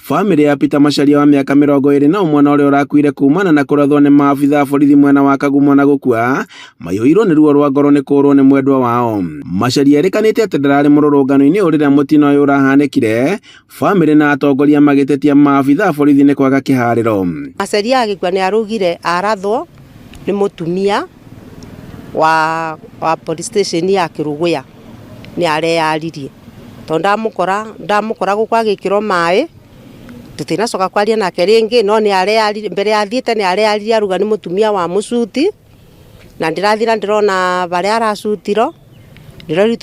Bamĩrĩ ya Peter Macharia wa mĩaka 21 na ũrĩa ũrakuire kumana na kũrathwo nĩ maabitha a borithi mwena wa Kagumo na gũkua, maiyũirwo nĩ ruo rwa ngoro nĩ kũũrwo nĩ mwendwa wao. Macharia erĩkanĩte atĩ ndararĩ mũrũrũngano-inĩ ũyũ rĩrĩa mũtino ũyũ ũrahanĩkire, bamĩrĩ na atongoria magĩtetia maabitha a borithi nĩ kwaga kĩharĩro. Macharia agĩkua nĩ araugire arathwo nĩ mũtumia wa, wa police station ya Kĩrũgũya nĩ areyaririe tondũ ndamũkora ndamũkora gũkũ agĩkĩrwo maĩ tũtinacoka kwaria nake rĩngĩ no nĩ areyaririe mbere ya athiĩte nĩ areyaririe arauga nĩ mũtumia wa mũcuti na ndĩrathiĩ na ndĩrona barĩa aracutirwo ndĩrerwo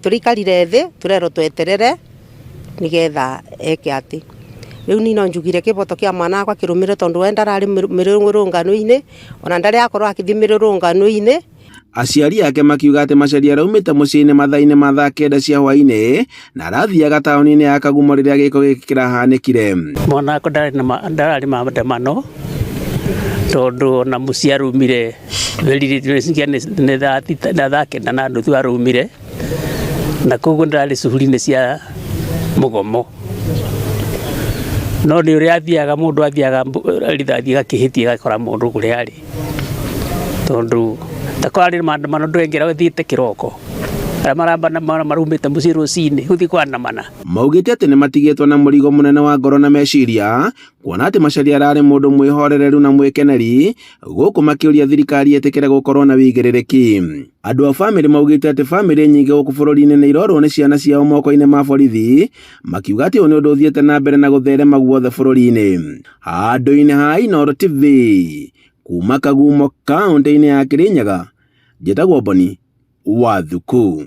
tũrĩikarire thĩ tũrerwo tweterere nĩgetha eke atĩ rĩu niĩ no njugire kĩboto kĩa mwana wakwa kĩrũmĩrĩre tondũ we ndararĩ mĩrũrũngano-inĩ ona ndarĩ akorwo akĩthiĩ mĩrũrũngano-inĩ. Aciari ake makiuga atĩ Macharia araumĩte mũciĩ-inĩ mathaa-inĩ ma thaa 9 cia hwaĩ-inĩ na arathiaga taũni-inĩ ya Kagumo rĩrĩa gĩko gĩkĩ kĩrahanĩkire. Mwana wakwa ndararĩ maandamano tondũ ona mũciĩ araumire nĩ thaa thita na thaa 9 na nuthu araumire na koguo ndararĩ cuguri-inĩ cia mũgomo. No nĩ ũrĩa athiaga mũndũ athiaga rithathi ĩgakĩhĩtia ĩgakora mũndũ kũrĩa arĩ. Tondũ ta kwarĩ maandamano ndũngĩra ũthiĩte kĩroko, arĩa maraandamana maraumĩte mũciĩ rũcinĩ gũthiĩ kũandamana. Maugĩte atĩ nĩ matigĩtwo na mũrigo mũnene wa ngoro na meciria, kuona atĩ Macharia ararĩ mũndũ mwĩhorereru na mwĩkeneri, gũkũ makĩũria thirikari ĩtĩkĩre gũkorwo na wĩigĩrĩrĩki. Andũ a bamĩrĩ maugĩte atĩ bamĩrĩ nyingĩ gũkũ bũrũri-inĩ nĩ irorwo nĩ ciana ciao moko-inĩ ma borithi, makiuga atĩ ũyũ nĩ ũndũ ũthiĩte na mbere na gũtherema guothe bũrũri-inĩ. Handũ-inĩ ha Inooro TV, kuma Kagumo kaũntĩ-inĩ ya Kĩrĩnyaga, njĩtagwo Boni wa Thuku.